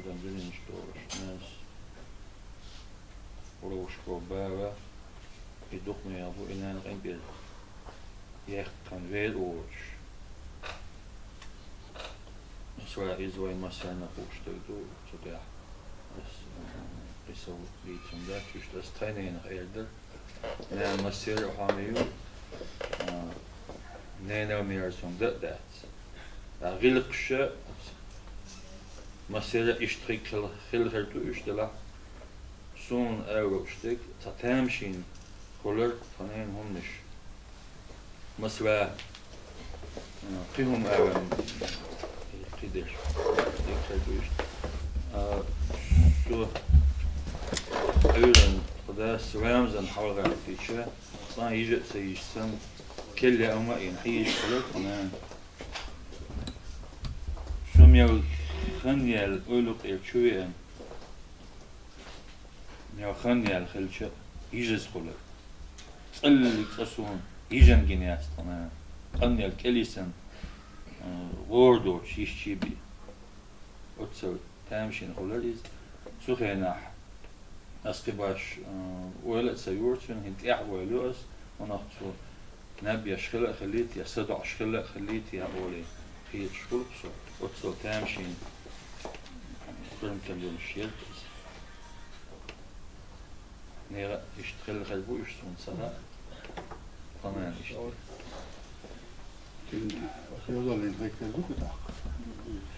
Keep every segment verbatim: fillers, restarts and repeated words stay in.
Зан дуьненаш долуш, нанас, гӀуллакхашка бала, и дукха мегар бу, и нана къинтӀера яьккхина вер олуш. Исраил, иза вайн массарна хууш дерг ду, цу тӀехь ас, э, къийсал дийцина дац, вуьшта ас тхайн ненах эр дара. Нана массеран а хьоме ю, а, ненан мерза хӀума дан а дац. Ткъа гӀиллакхаш а массеран а иштта хир хила, хила хир ду уьш делахь. Суна ала лууш дерг, цхьа тамашийна хуьлура тхан ненан хӀуманаш. Масала, а, кхин хӀума ала, кхидерш, дика хир ду иштта. А, со Ӏуьйранна тхан дас Рамзан хьалха хилча, цкъа а йижа а ца йижа санна, кхел яа хӀума а йина, хьийзаш хуьлура тхан нана. Со мел хан яьлла уйлакъера чу веана, мел хан яьлла хилча, йижаза хуьлура. ЦӀаллиг цкъа суна йижина гина яц тхан нана. Къанъелла кӀелйисина, а, гӀора доцуш йиш чу бен. Оццул тамашийна хуьлура иза. Цу хенахь ас кхин баш, а, ойла а ца йора цуьнан, хӀинца тӀаьхьа ойла йо ас, хӀунах цо наб еш хила а хилийта, я садоӀуш хила а хилийта, я олий, кхеташ хуьлу-кх со. Оццул тамашийна хӀурматан долуш яра иза. Нехан иштта хилла хир бу уьш суна ца хаьа. Тхан нана иштта. Йозаллин хӀекхар ду-кх тӀаккха?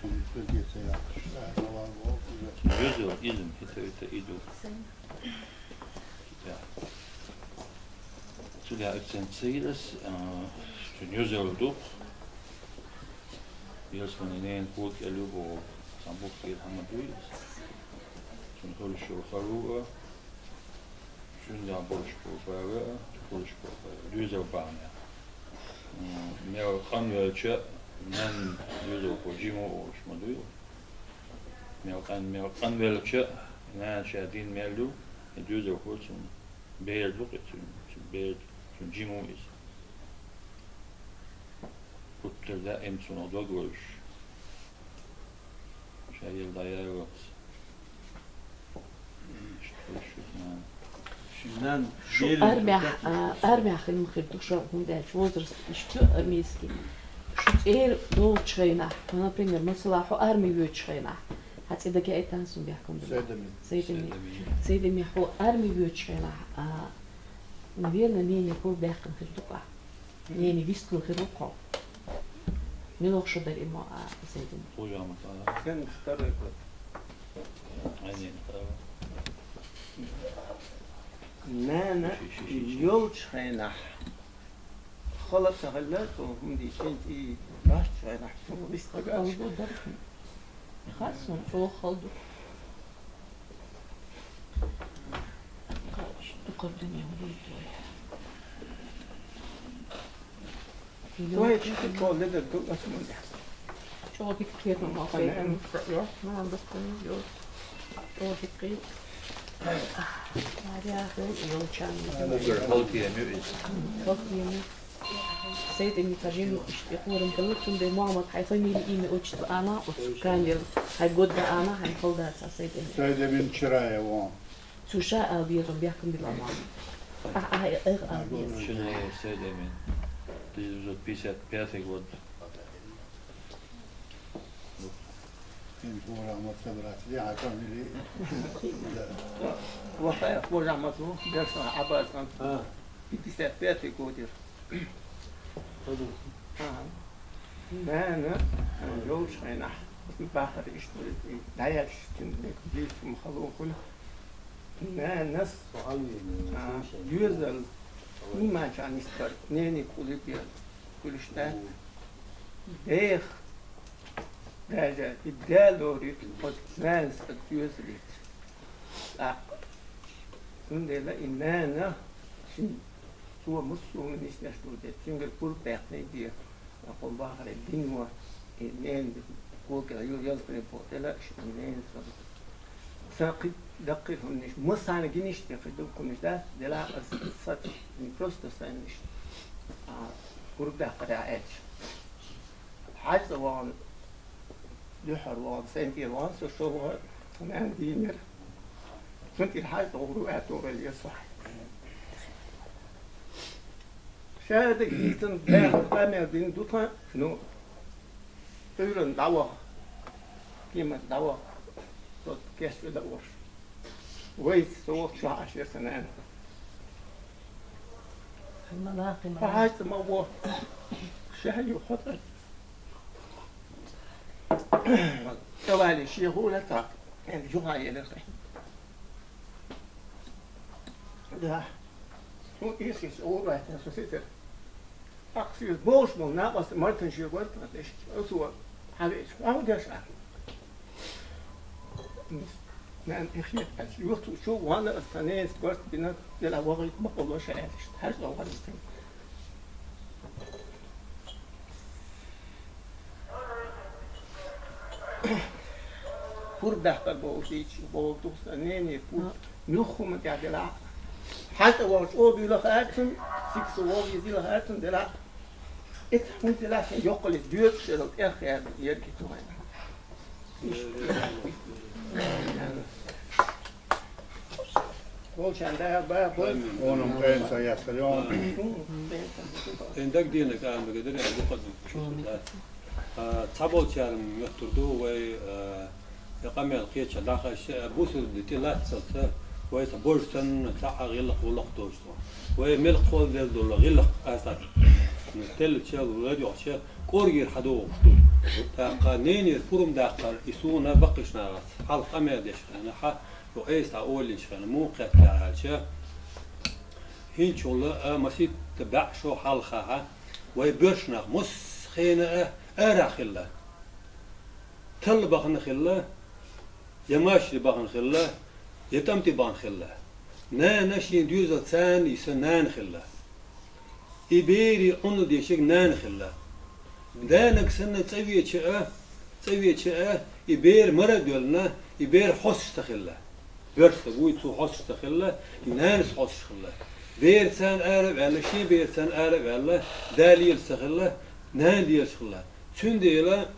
Шен хӀекхарге ца яхаш, ара ма ван вогӀу иза. Йозал иза, хӀета, хӀета и ду. Я. Цуьнан акцент ца йира ас, а, цуьнан йозал ду-кх. Ялсамани ненан кога кӀел ю боху, цхьа бухкера хӀума дуй иза. Цуьнан хуьлуш йолу хало а, цуьнан болуш болу бала а, хуьлуш болу бала, доьзал бахьанехь. М, мел къанвелча, нанна доьзалхо жима ву олуш ма дуй. Мел къан-, мел къанвелча, нана ша дина мел ю, и доьзалхо цунна бер ду-кх и цуьнан, цуьнан бер, цуьнан жима ву иза. Гуттар а даима цунах дог луш, ша елла дӀаяьлла вац. Иштта хуьлуш ю нана. Шен нана Шу армехь, а, армехь хин ма хир ду ша, хӀунда аьлча возраст иштта ю армейский. Шу цӀера долчу хенахь, ну, например, масала, хьо арми воьдучу хенахь, хьан цӀе дагахь а тан сун бехкам бина? Сайдами. Сайдами. Сайдами. Сайдами, хьо арми воьдучу хенахь, а, наверное, нене пур баьккхина хир ду-кх ахь. Нене вистхила хир ву-кх хьо. Мила шо дара и мо а, Сайдами? Хужа ма ца. Сен второй год. Айнен второй. Нана йолчу хенахь хала ца хилла, цо хӀума дийцина, и баьхначу хенахь цо вист хилла. Хала ду дара. Хассон чӀогӀа хала ду. Дукхар дуьне вуй вай. Вай чу чу чӀогӀа ледара ду ас муьлехь. ЧӀогӀа дика кхетам ма хай. Ам, ам, ам, ам, ЧӀогӀа дика кхетам. Мария, хӀун йолчарна. Угар халтем ю иза. Халтем ю. Сайдами, хьажин иштта и къорам хилла, цундела Мухьаммад, хьайн фамилия, имя, отчество ана, оцу камера, хьайн год дан ана, хьайн хала дац, Сайдами. Сайдами Чараев вон. Цу ша а безам бехкам била ма. А, а, а, а, а, Шуна Сайдами. Тысяча девятьсот пятьдесят пятый год. Ин хора ма собрать, я фамилия. Да. Вахаев Божамат ву, Берсан Абазан. А. Пятьдесят пятый год ир. Ага. Нана, йолчу хенахь, бахара иштта, дӀаяьлча, цуьнан дийцам хало хуьлу. Нанас, а, доьзал, ийманчарна нисбар, нене кули бер, куьлуш дац. Деха, даже и Дела лоруьйту, оцу нанас а доьзалица. ТӀаккха. Цундела и нана шин, цо муссо а нисдеш ду де, цуьнгара пурба баьккхина де, хӀокху бахаре дино, и ненан когара ю ялсамани боху делла, и ненан сан. Сан кхин даккхий хӀуманаш, массарна гиниш де кхин ду хӀуманаш дац, делахь ас сац, не просто сан иштта, а, пурба баьккхира аьлча. ХьаьжцӀа вахана, Дуьххьара вахана, сайна тӀера вахана, со шолгӀа нана дийнар. Цунна тӀера хьажа догӀу аьттув белла еза сохьта. Шадерг дийцина, баьхар къамел дина ду тхан, ну, Ӏуьйранна дӀаваха, кеманна дӀаваха, со кеста чу дан волуш. Вайца со вахча чохь Ӏаш яра сан нана. Хьо хьаьжцӀа ма гӀо, ша ю хьо цӀа. ТӀавале шен хӀула цхьа, аьлла, юха елира. Да. Ну, ирсис ур ваьттина со сицар. Аксис бохуш болу накъост Мартан шен гортана деш, оцо хьавеача, хьо деш а. Нан и хет аьлла, юхцу чу ванна ас сан ненас барт бина, дела вахийта ма кхолло ша аьлла, хьаьжцӀа вахана. Пурба баьккхар бохуш дийцича, бохург ду сан нене пурба. Муьлхха хӀуманна тӀехь делахь а. ХьаьжцӀа вахча чӀогӀа дуьйла хаьрцина, сикса вогӀу изила хаьрцина делахь а. Эцхьа хӀунда делахь шен йоккхале доьцуш ерал тӀех херна ерг и ду вайна. Волчарна дагӀа баха. Онам къен сан ястар йогӀу. Эн дагадеанарг ала мегар дара, аьлла, дукха а. А, цхьаболчара моьттур ду вай, а, я къамел кхеча даха, а, бусург де тӀе лаццалца, вай сан божа санна, цхьа а гӀиллакх-гӀуллакх доцуш ду. Вай мелхо хьолдер долу гӀиллакх аса, теллача, вай йохча, кӀоргера хьадогӀуш ду. ТӀаккха ненера пурба даккхар, и суна баккхийчу нахаца, хьалха къамел деш хенахь, Ю айса дӀа олийча хенахь, муха кхетта аьлча, хӀинцалла а масийтта бӀе шо хьалхахьа, вай боьрша нах массо хенахь а арахь хилла. Талла бахана хилла, я машаре бахана хилла, я тӀамтӀе бахана хилла. Нана шен доьзалца царна йиса нана хилла. И берийн Ӏуналла дешиг нана хилла. Нанаг санна цӀа веча а, цӀа веча а, и бер мара а доьллина, и бер хьосташ ца хилла. Боьрша стаг вуй, цо хьосташ ца хилла, и нанас хьосташ хилла. Бер царна ара а ваьлла, шен бер царна ара а ваьлла, да лелаш ца хилла, нана лелаш хилла. Цундела,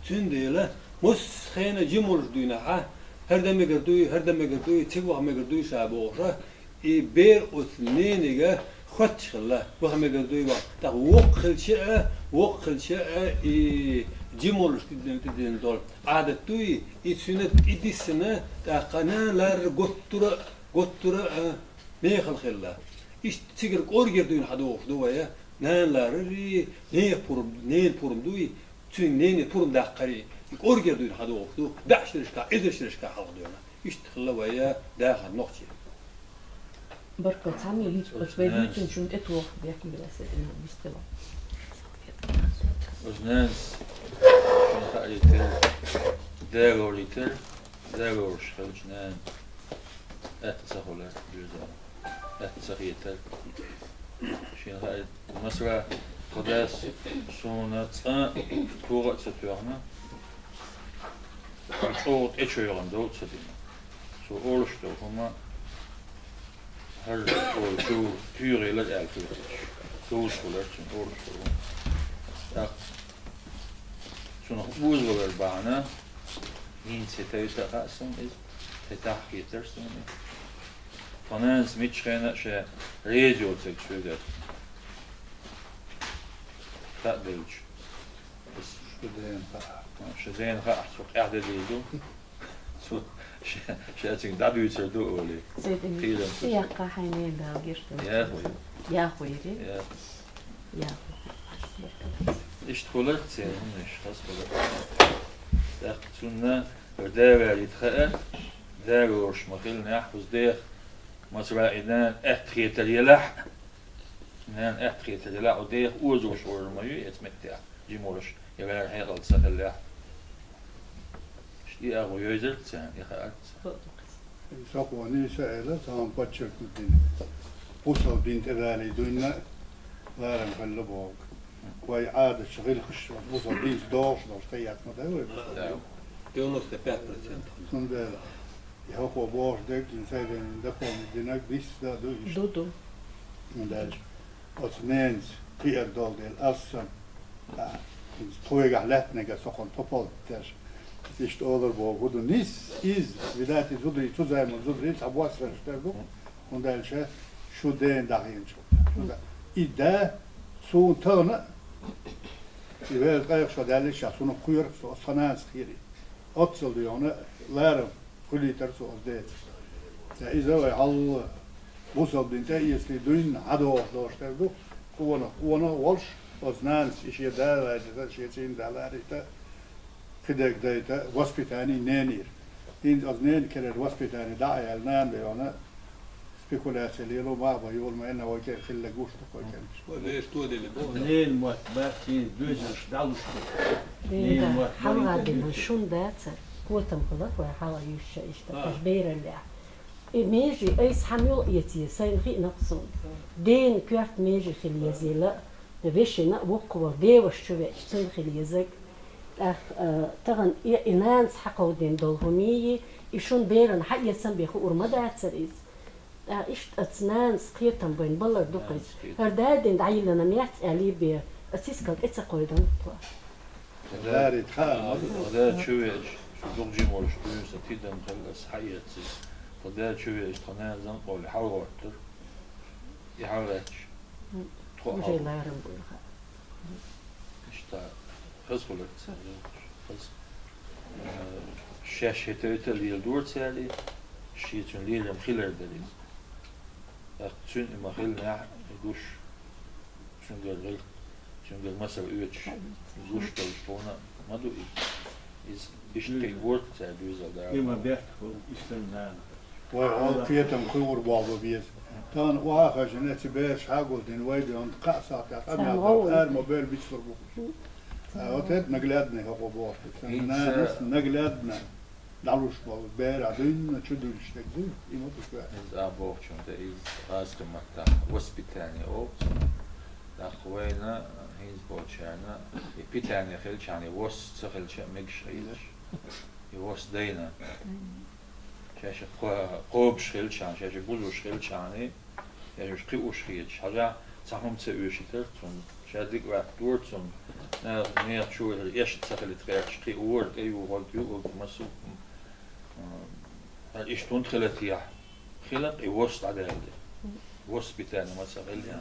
цундела, массо хенахь жима волуш дуьйна хьа, хӀара дан мегар дуй, хӀара дан мегар дуй, цига ваха мегар дуй ша бохуша, и бер оцу ненега хоьттуш хилла, ваха мегар дуй ваха. ТӀаккха воккха хилча а, воккха хилча а, и жима волуш тӀедиллина долу Ӏадат дуй, и цуьнан тӀедиссина, тӀаккха нана ларра готтура а, готтура а, мехала хилла. Иштта цигара кӀоргера дуьйна хьадогӀуш ду вай, нана ларарий, нехан пурба, ненан пурба дуй, цуьнан нене пурба даккхарий, и кӀоргера дуьйна хьадогӀуш ду, бӀе шерашкахь, эзар шерашкахь хьалха дуьйна. Иштта хилла вай дахар нохчий. Баркалла, цхьаммо вийцу, оцу вай дуьйцинчунна тӀе тоха бехкам била аса дина, вистхила. Оцу нанас шуна хаийтира, дагор йитира, дагораш хилча нана аьтта ца хуьлура, дуьйцура. Аьтта ца хетара. Шена хаьа, масала, тхан дас суна цкъа а, когӀа а ца тоьхна, чӀогӀа тӀечойгӀан дов ца дина. Цо олуш долу хӀума хӀара олу чу туьйгӀелар аьлла хилча, довза хуьлура цуьнан олуш долу хӀума. ТӀаккха цунах озавалар бахьана, хӀинца хӀетахь а хаьа суна иза, хӀетахь а хетара суна иза. Тхан нанас миччу хенахь а шен реза йоцург соьгара. Хаа делча. Шу дена хаа. Шу дена хаа, цо къаьхьа де дийр ду. Цо ша, ша цига дӀадуьйцур ду олий. Кхийрам шу. Яккха хьайна Дала гечдойла. Яхуй. Яхуй ри? Яхуй. Яхуй. Иштта хуьлура церан хӀуманаш, хаза хуьлура. ТӀаккха цунна дагар йита хаьа, дагораш ма хилинехь, хӀуза деха, масала, и нана аьтта хетар елахь, нана аьтта хетар елахь, хӀу деха озош вара ма ю эца меттехь, жима волуш, я вара хьекъал ца хиллехь. И агӀо йойзарг царна, и хаьарг царна. Сокъо нийса эла, цхьа подчеркнуть дина. Бусалба дин тӀе валий дуьйна ларам хилла боху. Вай Ӏадаташ, гӀиллакхаш бусалба динца догӀуш долуш тӀеэцна дай вай бусалба дин? Девяносто пять процентов. Цундела. И хӀокхо бохуш дерг, цуьнан сайденан дакъоне динарг дисса ду иштта. Ду, ду. ХӀунда аьлча оцу ненаца кхиар долу дела, ас санна, а, Тховегахь лаьттаниг со кхунна топал деш. Иштта олар боху хӀу ду нис, иза, видать, и зударий, цу заман зударий цхьа боссарш тера ду, хӀунда аьлча шу дена дӀахийначул. Шу да-, и да, суна тахана, и вер къайгъа шо даьллича, суна кхоьру со, аса нанас хийри. Оццал ду йона ларам. Хуьлийтар цо оцу деца. Ткъа иза вай хьалла бусалба дин тӀе эцале дуьйна хьадогӀуш долуш тера ду, къонах, къонах а волуш, оцу нанас и шен да лайдита, шен цӀийнан да ларийта, кхидерг дайта, воспитание ненера. ХӀинца оцу ненан керара воспитание дӀа а яьлла, нана бен йона спекуляция лело, ма а бан йолу ма, вай кӀен хилла гуш ду кхой кӀен. Вай бераш тоделла боху. Ненан мотт бац, шен доьзалш дӀалуш ду. Ненан мотт хьалха бан дина дуьйцу. Шун дацара, котам хиларх вай хьалха юьсуш иштта, аша бераллехь. И меже айса хьан муьлха эцае, сайна хиъна-кх суна. Дена коьрта меже хила езийла, вешина а воккхавар деваш чу веача, цуьнан хила езаг. ТӀаккха, а, тахана и, и нанас хьакховдийна долу хӀумий, и шун берана хьаэцам бен хуур ма дацара иза. ТӀаккха иштта оцу нанас кхетам байна балар ду кхуьнца. ХӀара дадина дӀайиллина мец аьллий бен, оцу сискал тӀе ца кхойдан тхо. Дарит хаьа, ма ду. Ада чу веача, шу дукха жима волуш дуьйна сан тидам хилла аса хьаэцци. Тхан да чу веача, тхан нана занкъоле хьалагӀоттура. И хьалаваьлча, тхо а хьал. Уже ларам буйла хаьа. Иштта, хаза хуьлура цара, хаза. Э, шаьш хӀета-хӀета леладора цара, шен цуьнан лерам хилар дара иза. ТӀаккха цуьнан и ма-хиллинехь, и гуш, цуьнгара гӀиллакх, цуьнгара масал оьцуш, гуш долуш тхуна ма ду иза. Иза иштта кхин гӀорта цара доьзал дала. И ма бехк бу, иштта нана. Вай хьо кхетам кхуьур болу беза. Тахана охьа а хазина, цу бераш хьагулдина, вай де хӀунда кхаа сахьтехь къамел дала, ара ма бер бицлур бу. А, вот это наглядный хӀокхо боху. Нанас наглядно. ДӀалуш болу бер а дуьйна, чу дуьллуш дерг дуй, и ма ду коьрта. Иза а бохучунна тӀе, иза гӀазкхийн маттахь воспитание олу цунах. ТӀаккха вайна, хӀинца болчарна, и питание хилчахьана, и восс ца хилча а мегаш хилча, и восс дайна. Шаьш кхо-, кхобуш хилчахьана, шаьш бузуш хилчахьана, я уьш кхиуш хеташ, хьажахь, цхьа хӀума ца оьшуьйтара цунна, ша дика ваьккхора цунна, нехан, нехан чу вахар эшна ца хилийта гӀерташ, кхин вора тӀеюхург, юург, массо а хӀума. М, хӀара иштта хӀунда хила техьа? Хила-кх и восс дӀадаьлла. Восс питание ма ца хилла.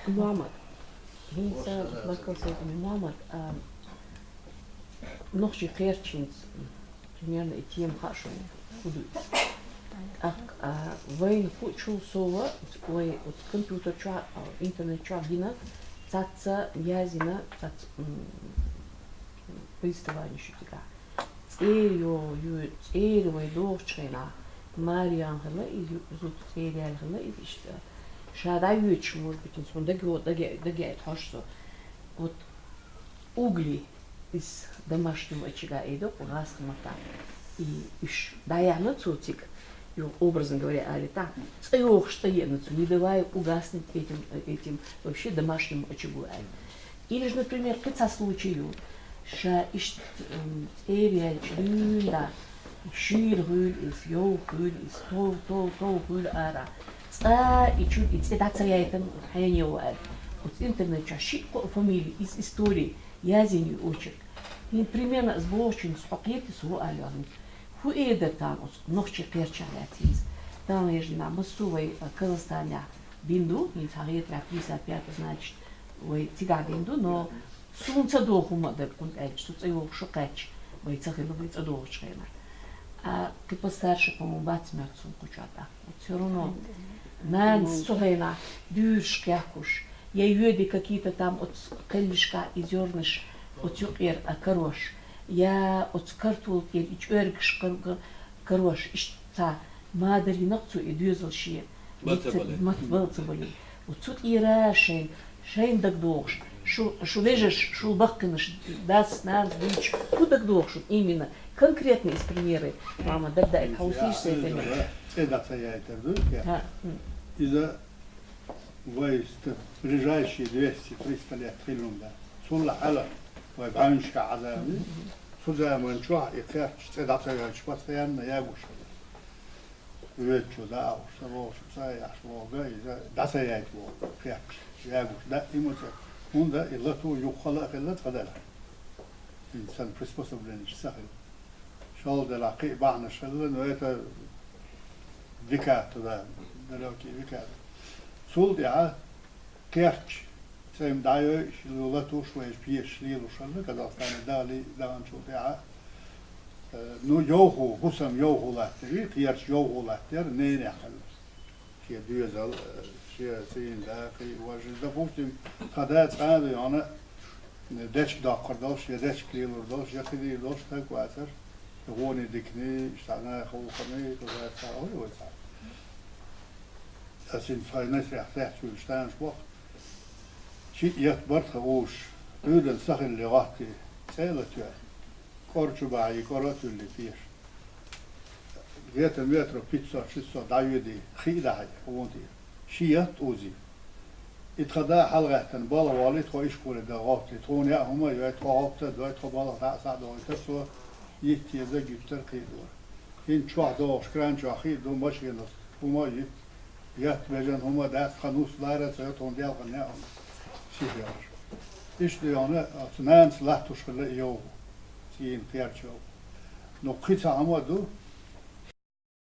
Мухьаммад, хӀинца Баркалла, Мухьаммад, а, нохчийн кхерчинца, примерно и тема хаьа шуна, хӀун ду иза. ТӀаккха, а, вайна хуучул сов, вай оцу компьютер чохь, а, интернет чохь гина, цаца язйина, цаца, м, повествование шу цигахь. ЦӀера йо-, ю-, цӀера вай догӀучу хенахь, Марьям хилла иза, ю-, зуда цӀера яьлла хилла иза иштта. Ша дӀайоьдуш, может быть, хӀинца хьуна даге-, даге-, дагеайта хьожу со. Вот угли из домашнего очага, и ду-кх гӀазкхийн маттахь. И уьш дӀаяьхьна цо цига, ю-, образно говоря, али тӀаккха, цӀа йохуш цӀа еана цо, не давая угаснуть этим, э, этим вообще домашнему очагу, аьлла. Или же, например, кхин цхьа случай ю. Ша иштта, м, цӀера яьлча дуьйна, шийла хуьлу иза, йовха хуьлу иза, тов, тов, тов хуьлу ара. Цкъа и чу, и цӀе дӀа ца яйтина хьенех ву аьлла. Оцу интернет чохь шиъ-кхоъ фамилия, иза история, язйина ю очерк. ХӀинца примерно аса бохучуьнца хьо кхетий со аьлла хӀинца. ХӀун эр дара тахана оцу нохчийн кхерчах лаьцна хӀинца? Тахана ежа дийнахь массо а вай, а, Казахстанехь дина ду, хӀинца хьан хетарехь пятьдесят пятый, значит, вай цигахь дина ду, но суна ца догӀу хӀума а дара, хӀунда аьлча со цӀа йогӀуш ю кхаьчча, вай ца хилла вай цӀа догӀучу хенахь. А кхин постарше, по-моему, бац моьтту суна кху чохь тӀаккха. Вот всё равно нанас цу хенахь дуьйраш кхехкуш, я йоьдий какие-то там оцу кхеллишкахь и зернаш оцу юкъера а карош, я оцу картол тӀера и чӀоьргаш кар-, кар-, карош, иштта цхьа мадарйина-кх цо и доьзал шен. Маттабале. Маттабале. Оцу тӀера шайн, шайн дагадогӀуш, шу, шу вежарш, шул баккхийнарш, дас, нанас дуьйцуш, хӀун дагадогӀу шуна именно? Конкретно из примеры, мама, дагадайта хьовсийша сайн фамилия. ЦӀе дӀа ца яйтар ду, я? ХӀа, хм. Иза вай ста-, ближайшие двести-триста лет хилла хӀума дац. Цул хьалха вай бӀаьвнашкахь Ӏазап ду. Цу заман чохь и кхерч цӀе дӀа ца йойтуш, постоянно ягуш хилла. Воьдучо дӀа а гӀуш, ца вогӀуш, ца а яхьаш вогӀу, иза дӀа ца яйта вогӀу, кхерч ягуш, даима ца. ХӀунда и лату юххала а хилла цкъа делахь. Ин сан приспособленеш ца хилла. Шал делахь кхин а бахьанаш хилла, но это вика туда, далёкие века. Цул тӀаьхьа кхерч цӀайм дӀайой, латуш вай пешаш лелуш хилла, Казахстане дали, даханчул тӀаьхьа. Э, ну, йовхо, хӀусам йовхо латтар, кхерч йовхо латтар, ненех хилла. Шен доьзал, э, шен сийна да, кхин а важа. Допустим, тха да цкъа а веана, дечка доккхур долуш, я дечка лелур долуш, я кхидийр долуш стаг вацар. Гъоне дикане, иштта нахе хӀуллакхане, тха да цхьа а вай вай цхьа. Ас ин тхайн насехь тӀехь чуьллуш танаш боху. Шиъ етт бар тхан уьш, Ӏуьйранна сахилли гӀоттий, цӀе а латоьхна. КӀора чу бахьий, кӀора а туьллий пеша. Где-то метров пятьсот-шестьсот дӀайоьдий, хи а дахьий, гӀунтий. Ши етт узи. И тхан да хьалагӀаьттина балха волий, тхо ишколе дан гӀовттий. Тхуна яа хӀума а йой, тхо гӀовттар а дой, тхо балха дӀа а схьа а дохуьйтура цо, йитт еза гуьттар а кхин а дора. ХӀинца чохь догӀуш кран чохь хи а ду, машенас хӀума а йитт. Етт бежан хӀума дац, тхан нус лара а ца йо, тхуна делхана яа хӀума. Сиха йолуш. Иштта йона, оцу нанас латтуш хилла и йовхо. Цийна кхерч йовхо. Ну, кхин цхьа хӀума а ду,